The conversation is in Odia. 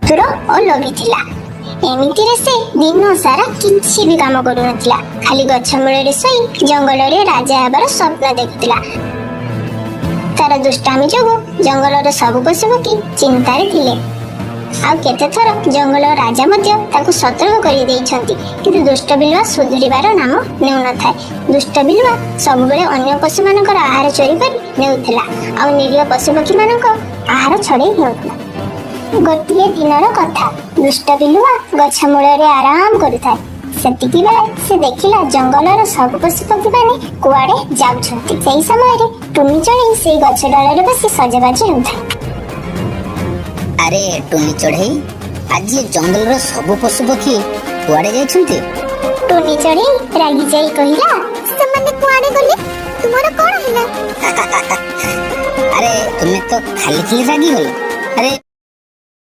ଚତୁର ଓ ଲୋଭୀ ଥିଲା। ଏମିତିରେ ସେ ଦିନ ସାରା କିଛି ବି କାମ କରୁନଥିଲା, ଖାଲି ଗଛ ମୂଳରେ ଶୋଇ ଜଙ୍ଗଲରେ ରାଜା ହେବାର ସ୍ୱପ୍ନ ଦେଖୁଥିଲା। ତାର ଦୁଷ୍ଟାମି ଯୋଗୁ ଜଙ୍ଗଲର ସବୁ ପଶୁପକ୍ଷୀ ଚିନ୍ତାରେ ଥିଲେ। ଆଉ କେତେଥର ଜଙ୍ଗଲ ରାଜା ମଧ୍ୟ ତାକୁ ସତର୍କ କରିଦେଇଛନ୍ତି, କିନ୍ତୁ ଦୁଷ୍ଟ ବିଲୁଆ ସୁଧୁରିବାର ନାମ ନେଉନଥାଏ। ଦୁଷ୍ଟ ବିଲୁଆ ସବୁବେଳେ ଅନ୍ୟ ପଶୁମାନଙ୍କର ଆହାର ଚୋରି କରି ନେଉଥିଲା ଆଉ ନିରୀହ ପଶୁପକ୍ଷୀମାନଙ୍କ ଆହାର ଛଡ଼େଇ ନେଉଥିଲା। ଗୋଟିଏ ଦିନର କଥା, ଦୁଷ୍ଟ ବିଲୁଆ ଗଛ ମୂଳରେ ଆରାମ କରୁଥାଏ। ସେତିକି ବେଳେ ସେ ଦେଖିଲା ଜଙ୍ଗଲର ସବୁ ପଶୁପକ୍ଷୀମାନେ କୁଆଡେ ଯାଉଛନ୍ତି। ସେହି ସମୟରେ ଟୁନି ଚଢ଼େଇ ସେଇ ଗଛ ଡାଳରେ ବସି ସଜବାଜ ହେଉଥାଏ। ଆରେ ଟୁନି ଚଢ଼େଇ, ଆଜି ଏ ଜଙ୍ଗଲର ସବୁ ପଶୁ ପକ୍ଷୀ କୁଆଡେ ଯାଇଛନ୍ତି? ଟୁନି ଚଢ଼େଇ ରାଗି ଯାଇ କହିଲା, "ସେମାନେ କୁଆଡେ ଗଲେ ତୁମର କଣ ହେଲା?" ଆରେ, ତୁମେ ତ ଖାଲି ଖାଲି ରାଗିଗଲ। ଆରେ,